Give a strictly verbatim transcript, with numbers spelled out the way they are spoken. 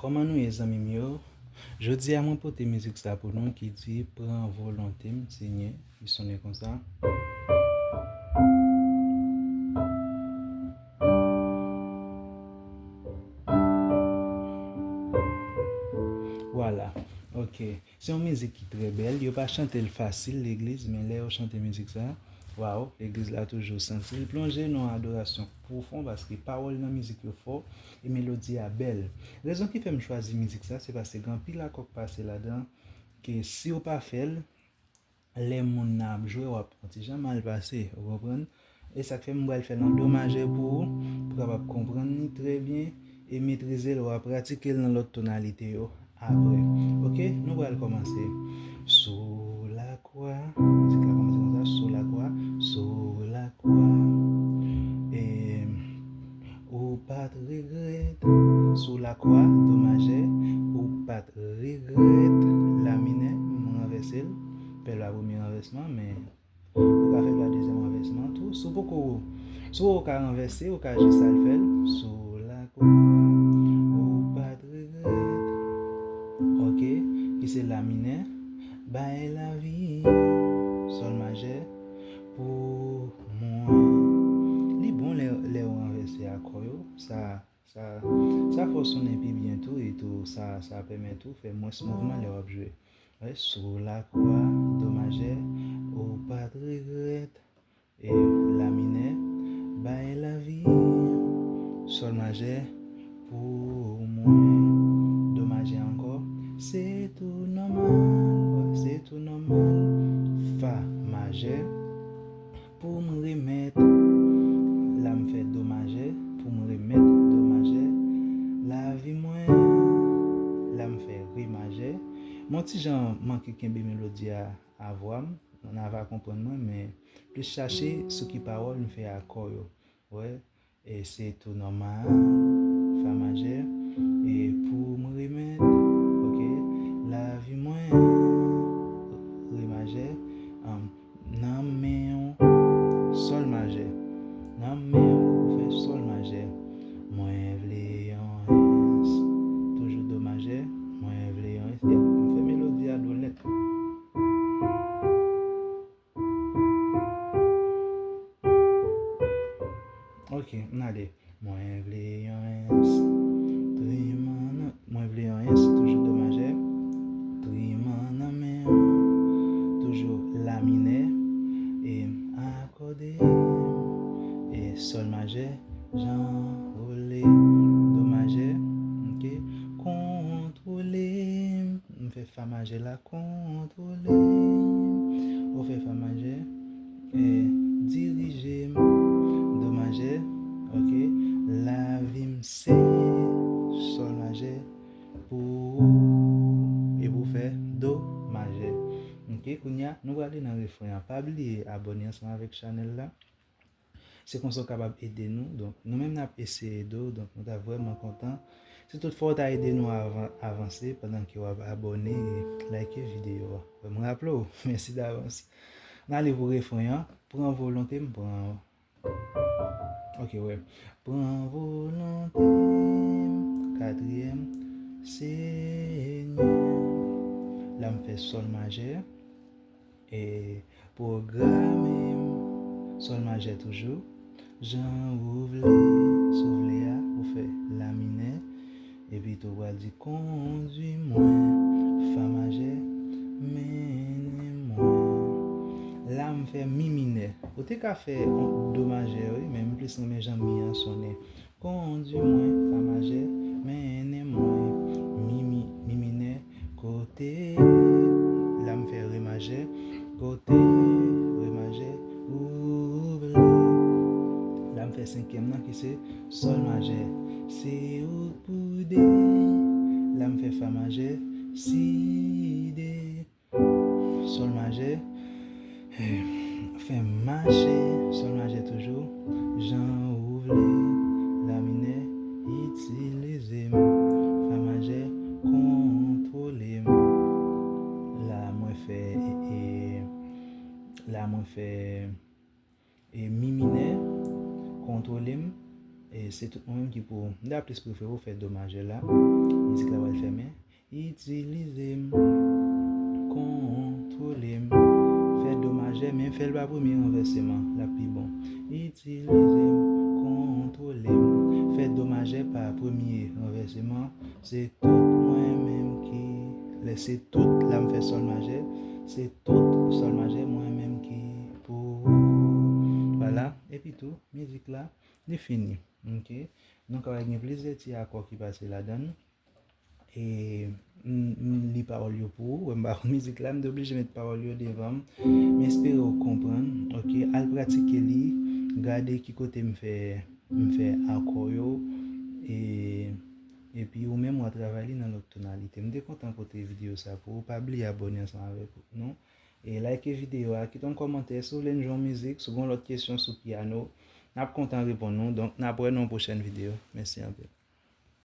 Kòman nou ye, zanmi m yo? Jodi a mwen pote mizik sa pou nou ki di Pran volonte m, Senyè. Li sonnen konsa. Vwala. Ok. Se yon mizik ki trè bèl. Yo pa chante l fasil legliz, men lè yo chante mizik sa, waw, legliz la toujou santi l plonje nan yon adorasyon pwofon paske pawòl nan mizik yo fò e melodi a bèl. Rezon ki fè m chwazi mizik sa, se paske gen anpil akò k pase ladan ke si w pa fè l, lè moun nan ap jwe, w ap yon ti jan mal pase, ou konprann? E sa k fè m pral fè l an do majè pou ou, pou w kapab konprann li trè byen e metrize l, w a pratike l nan lòt tonalite yo apre. Ok, nou pral kòmanse. Sou lakwa, mizik la kòmanse konsa, sou lakwa, sou lakwa. E ou pa t regrèt, sou lakwa, do majè, ou pa t regrèt, la minè, m ranvèse l, fè la premye ranvèsman, men ou ka fè dwa dezyèm ranvèsman tou. Si w poko, si w ka ranvèse, ou ka jis al fè l. Sou lakwa, ou pa t regrèt. Ok, ki se la minè. Bay lavi, sòl majè, pou mwen. Li bon lè, lè w ranvèse akò yo. Sa, sa, sa fè w sonnen pi byen tou, e tou, sa, sa pèmèt ou fè mwens mouvman lè w ap jwe. Wè, sou lakwa, do majè, ou pa t regrèt, e la minè, bay lavi, sòl majè, pou mwen, do majè ankò, se tou nòmal, wè, se tou nòmal, fa majè, pou m remèt, la m fè do majè, pou m remèt do majè, lavi mwen, la m fè re majè. Mwen ti jan manke kenbe melodi a a vwa m, n a va konprann mwen, men plis chache sou ki pawòl m fè akò yo. Wè, e se tou nòmal, fa majè, e pou m remèt, ok, lavi mwen, re majè, um, nan men w, sòl majè, nan men w, ou fè sòl majè, mwen vle yon ès, toujou do majè, mwen vle yon ès, m fè melodi a do nèt. Ok, n ale. Mwen vle yon ès. Triman nan, mwen vle yon ès, toujou do majè. Triman nan men w, toujou la minè. E akòde m, e sòl majè, jan w vle, do majè. Ok, kontwole m. M fè fa majè la, kontwole m. Ou fè fa majè, e dirije m, do majè. Ok, lavi m se sòl majè pou ou, epi w fè do majè. Ok, kounye a, nou prale nan refren an. Pa bliye abòne ansanm avèk chanèl la. Se konsa w kapab ede nou. Donk, nou menm n ap eseye ede w. Donk, nou ta vrèman kontan. Si toutfwa w ta ede nou avan, avanse pandan ke w ap abòne e like videyo a. Fè m raple w, mèsi davans. N ale pou refren an. Pran volonte m, pran. Ok, wè. Pran volonte m, katriyèm, Senyè. La m fè sòl majè. E pwograme m, sòl majè toujou, jan ou vle, si w vle a, ou fè la minè, epi tou w pral di kondwi mwen, fa majè, mennen mwen. La m fè mi minè. Ou te ka fè yon do majè, wi, men m plis renmen jan mi an sonnen. Kondwi mwen, fa majè, mennen mwen, mi, mi, mi minè, kote, la m fè re majè, kote, re majè, ou vle. La m fè senkyèm nan ki se sòl majè, se ou k pou de, la m fè fa majè, si de. Sòl majè, eh, fè m mache, sòl majè toujou, jan ou vle, la minè, itilize m, fa majè, kontwole m. La mwen fè, eh, eh, la mwen fè, e mi minè, kontwole m, e Se tout mwen menm ki pou ou. M ta plis prefere w fè do majè la. Mizik la pral fèmen. Itilize m, kontwole m, fè do majè, men fè l pa premye ranvèseman, l ap pi bon. Itilize m, kontwole m, fè do majè pa premye ranvèseman. Se tout mwen menm ki, lè se tout, la m fè sòl majè, se tout sòl majè mwen menm ki pou ou. Vwala, epi tou, mizik la, li fini. Ok? Nou ka wè gen plizyè ti akò ki pase ladan l. E m, m li pawòl yo pou ou. Wè m pa konn mizik la, m te oblije met pawòl yo devan m. M espere w konprann. Ok? Al pratike li, gade ki kote m fè, m fè akò yo. E, epi ou menm w a travay li nan lòt tonalite. M te kontan pote videyo sa pou ou. Pa bliye abòne ansanm avèk nou. E like videyo a, kite yon kòmantè si w vle n jwe yon mizik, si w gen yon lòt kesyon sou pyano, n ap kontan reponn ou. Donk, n ap wè nan yon pwochèn videyo. Mèsi anpil.